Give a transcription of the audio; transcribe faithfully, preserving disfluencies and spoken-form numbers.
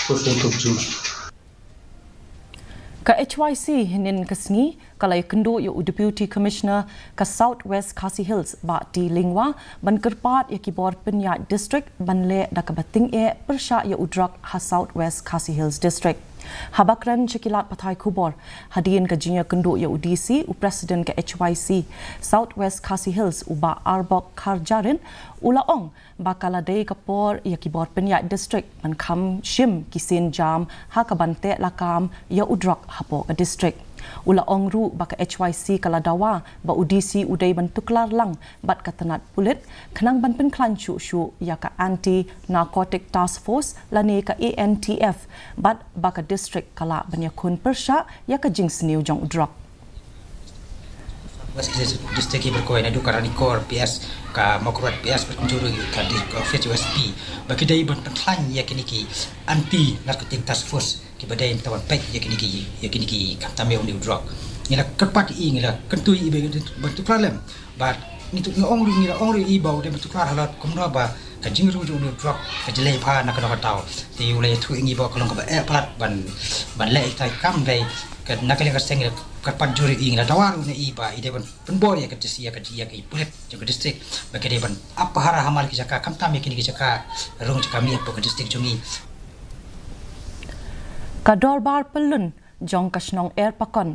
Ka H Y C hynnin ka sngi ka la ïakynduh ïa u Deputy Commissioner ka South West Khasi Hills, Bah T Lyngwa, ban kyrpad ïa ki bor pynïaid district ban leh da kaba tyngeh pyrshah ïa u drok ha South West Khasi Hills District. Haba kren sha ki lad pathai khubor hadien ka jingïakynduh ïa u D C, u President ka H Y C South West Khasi Hills, u Bah Arbok Kharjarin, u la ong ba ka la dei ka por ïa ki bor pynïaid district ban kham shim ki sienjam ha kaban teh lakam ïa u drok hapoh ka district. U la ong ruh ba ka H Y C ka la dawa ba u D C u dei ban tuklar lang bad ka tnat pulit khnang ban pynkhlaiñ shuh shuh ïa ka Anti Narcotic Task Force lane ka A N T F, bad ba ka district ka lah ban ïakhun pyrshah ïa ka jingsniew jong u drok. West Khasi District ki byrkhoi naduh ka Ranikor P S, ka Mawkyrwat P S, bad kumjuh ruh ka di-, ka office U S P, ba ki dei ban pynkhlaiñ ïa kine ki Anti Narcotic Task Force kiba dei ban peit ïa kine ki, ïa kine ki khamtam ïa une u drok. Ngi la kyrpad ïa i, ngi la kyntu ïa i ba ban tuklar lem. Bad ngi tu, ngi ong ruh, ngi la ong ruh ïa i ba u dei ban tuklar halor kumno ba ka jingrung jong une u drok ka jleh bha na kano ka daw. Te u la ïathuh ïa ngi ba ka long kaba eh palat ban, ban leh ïa ka kam dei ka, na ka liang ka seng, ngi la kyrpad jur ïa i, ngi la dawa ruh na i ba i dei ban pynbor ïa ka dis-, ïa ka, ïa ki pulit jong ka district ba ki dei ban ap pahara ha man la ki jaka, khamtam ïa kine ki jaka rung jaka miet hapoh ka district jong ngi. Ka dorbar pyllun jong ka shnong Erpakon